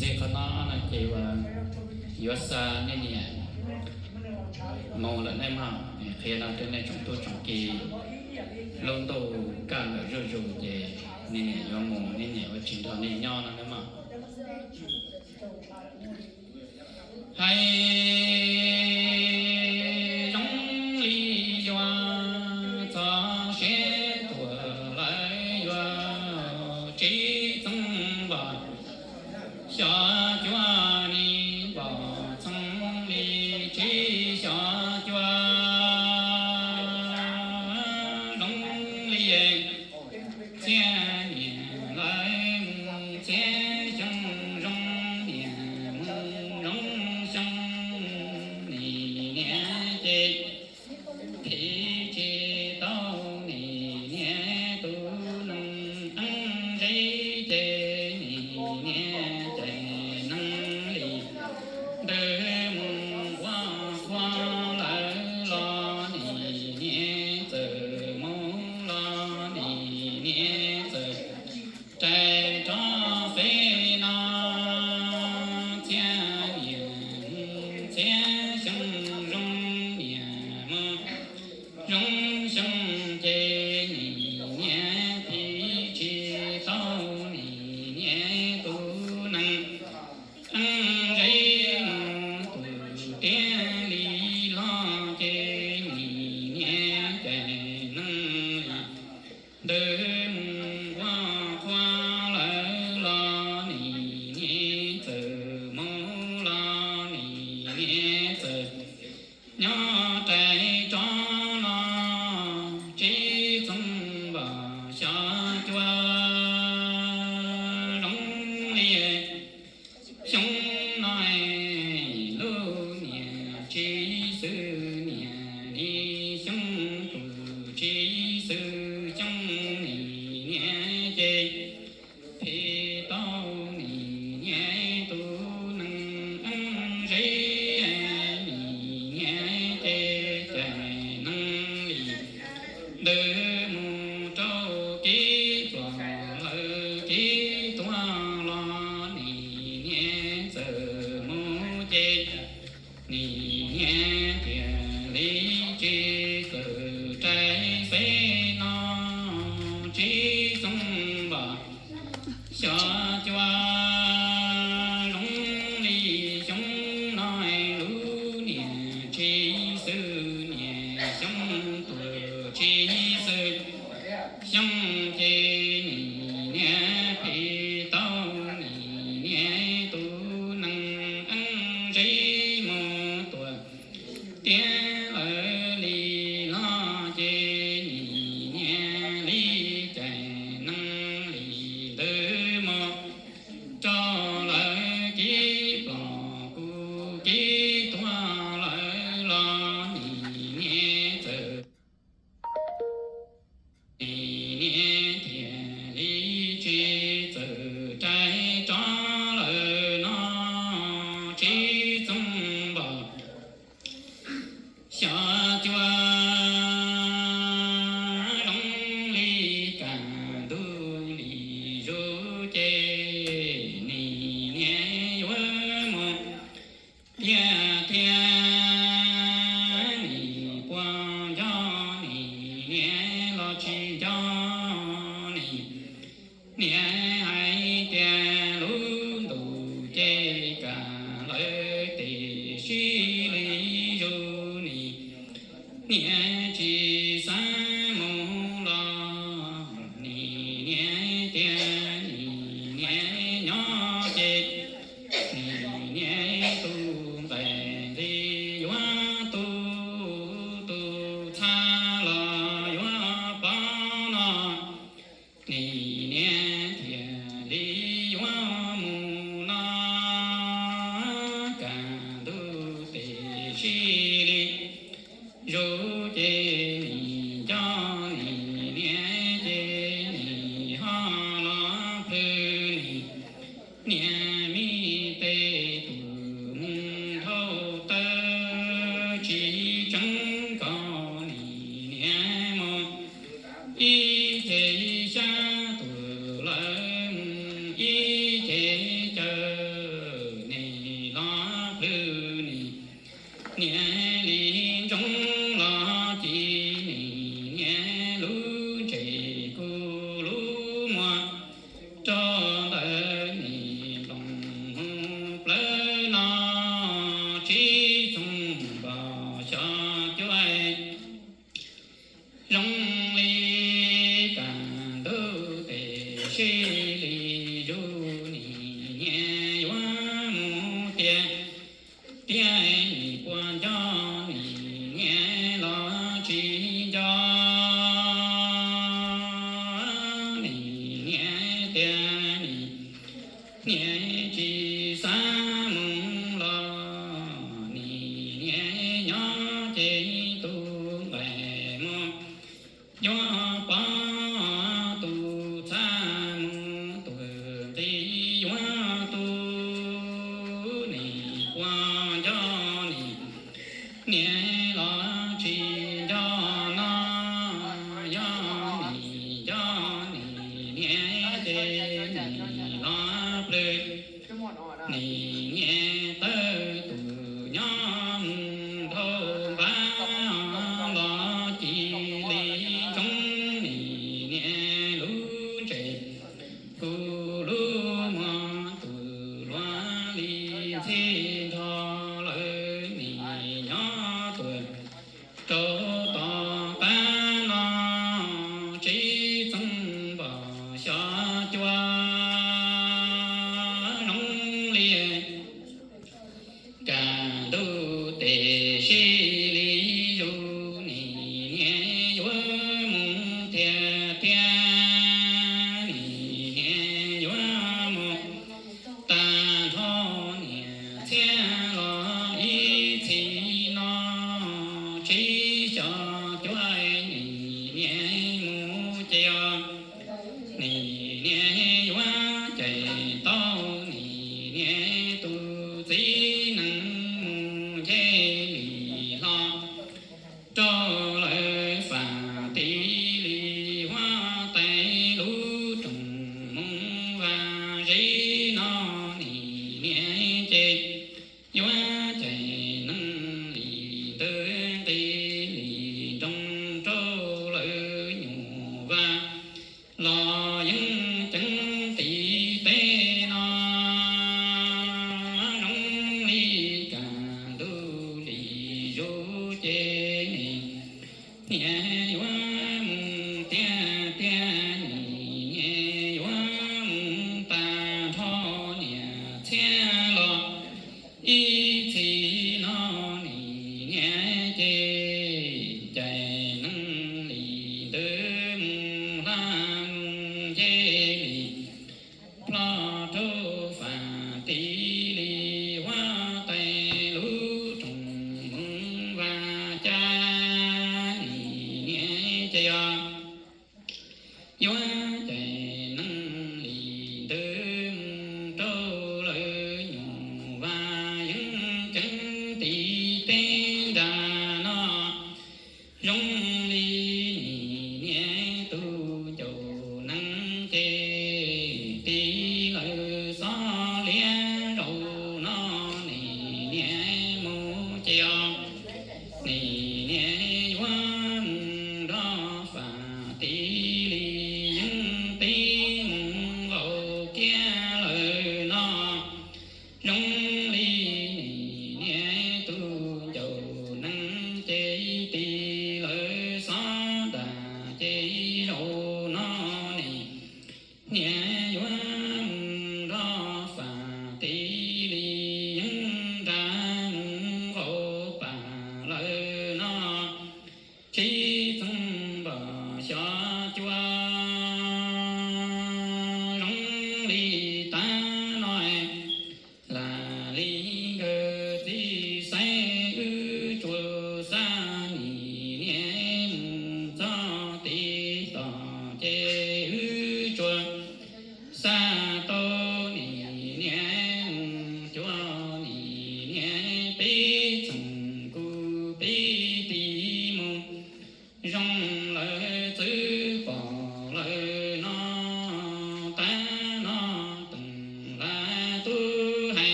Txij qhov no no ces uas yuav xa nej niam mus lawm nej mog, qhia no rau nej tsoom tub tsoom ki. Lub ntuj kaj lawm zuj zus ces nej niam yuav mus, nej niam yuav tsis nrog nej nyob no nej mog. Hais zoo li yuav txog siab tuag lawm yuav tsis txeeb npog, xyov cuab ni npog txeeb li tsis xyov cuab. Zoo li txhiab niam lawv mus txhiab xyoo, zoo niam mus zoo xyoo, nim niam ces thim tsis tau, nim niam tus neeg qeeb zeb ces nim niam ces xav mus los nim niam nyob ces tus nqaim muag yuav pov tus txha mus tus nqi yuav tu nim puas nco nim niam los tsis nco no yog nim nco nim niam ces nim los plhws nim niam tawb tus nyob mus dhau npab los cia li ntsoov nim niam lub tsev kuv lub muag tus hluas li ntxhi nrho lawv nim nyob tuaj rau tom qab no tsib txoos npaum xyov cua zoo li kaj ntug tes sib li zus nim niam yuav mus thiaj tiag nim niam yuav mus tag nrho niam txhiab los ib txhis no tsib xyov cuaj nim niam mus ces os nim niam yuav cais tau nim niam tus txiv nees mus nce li hlo rau lawv fam tib li huab tais lub rooj moos vaj zeb no nim niam ces yuav cais nees li ntawd nqi li nroo rau lawv nyuam vaj los yeej ceev tim teb no zoo li kaj ntug li zus ces niam yuav mus tiag tiag nim niam yuav mus tag nrho niam txhiab los ib txhis no nim niam ces cais nees li ntawd mus hla mus nce li plho rau fam tib li huab tais lub rooj moos vaj cab nim niam ces yog yuav cais nees li ntawd mus rau lawv nyuam vaj yeej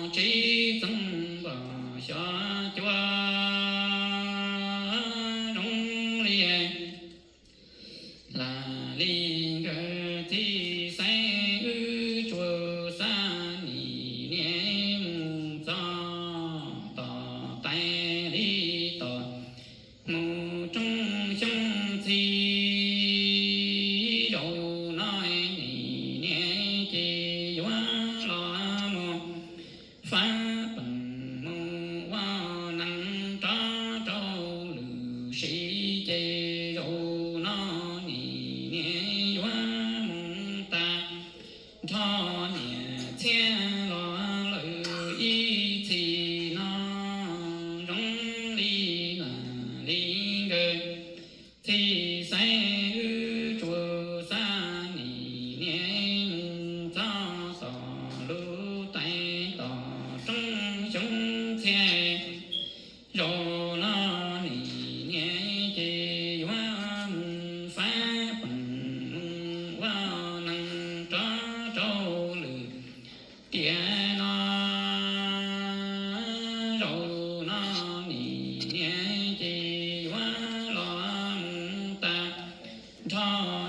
Tsis txeeb npog xyov cua zoo li, lam li nkawd txiv xeeb wb tsuas xav nim niam mus txog tom tais li tom mus roob xyoob txhij. Zaum no nim niam ces yuav los mus fab peem mus ua neeg rov rau lwm si, ces zaum no nim niam yuav mus tas nrho niam txiag los lawm ib txhis no. Zoo li lam li nkawd txiv xeeb wb tsuas xav nim niam mus txog tom lub tais tom roob xyoob txhij. Zaum no nim niam ces yuav mus fab peem mus ua neeg rov rau lwm tiam no. Zaum no nim niam ces yuav los mus tas nrho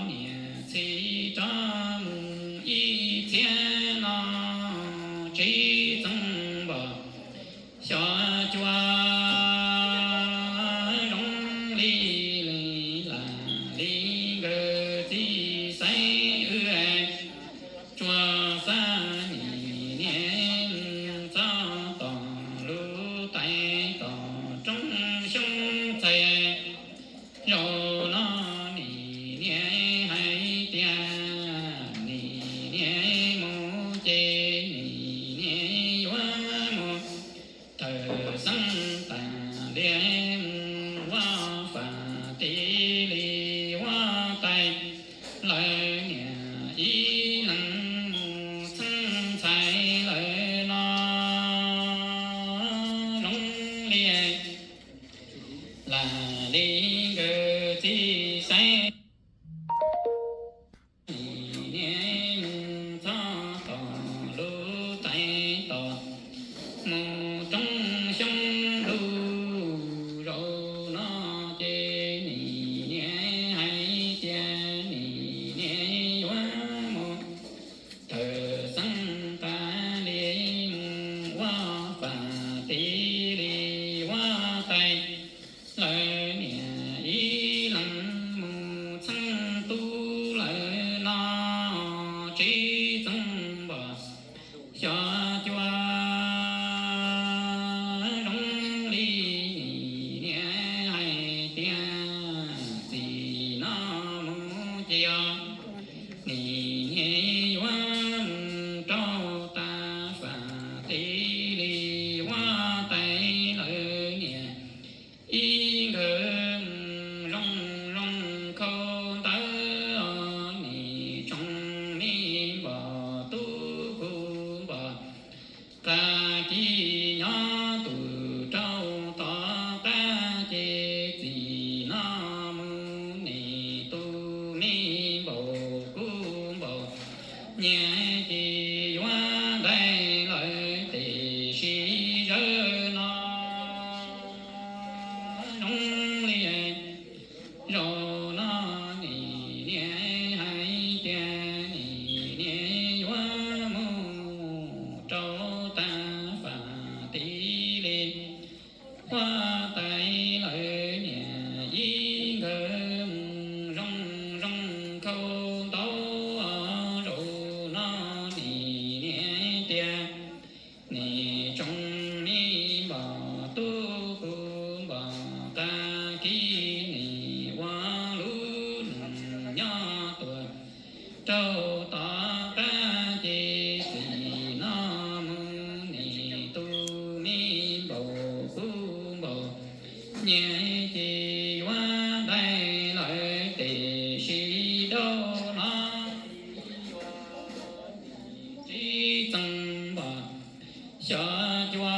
niam txiv rov mus ib txhia no. Tsis txeeb npog xyov cua zoo li, lam li nkawd txiv xeeb wb tsuas xav nim niam mus txog tom lub tais tom roob xyoob txhij. Zaum no nim niam hais tias nim niam mus ces nim niam yuav mus tawm xeeb tas li mus ua fam tib li ua tais. Lawv niam ib leeg mus txheeb ntxhais lawm no. Zoo li lam li nkawd txiv xeeb nim niam mus txog tom lub tais tom mus roob xyoob lug. Zaum no ces nim niam hais tias nim niam yuav mus tawm xeeb tas li mus ua fam tib li ua tais. Lawv niam ib leeg mus txheeb tub lawm no. Tsis txeeb npog xyov cua zoo li, nim niam hais tias txij no mus ces yog nim niam yuav mus rau tas fam tib li ua tais. Lawv niam ib nkawd mus zoo zoo khau ntawv, nim tsoom me npog tub kuv npog qab kis nyob tus rau tom qab ces txij no mus nim tus me npog kuv npog nyias ces yuav ntais lawm tiam sis zaum no zoo li. Zaum no nim niam hais tias nim niam yuav mus rau tas fam tib li ua tais. Lawv niam ib nkawd mus zoo zoo khau ntawv, zaum no nim niam tias nim tsoom me npog tub kuv npog qab kis nim ua lub neej nyob tuaj rau tom qab ces txij no mus nim tus me npog kuv npog nyias ces yuav ntais lawm tiam sis zaum no tsis txeeb npog xyov cua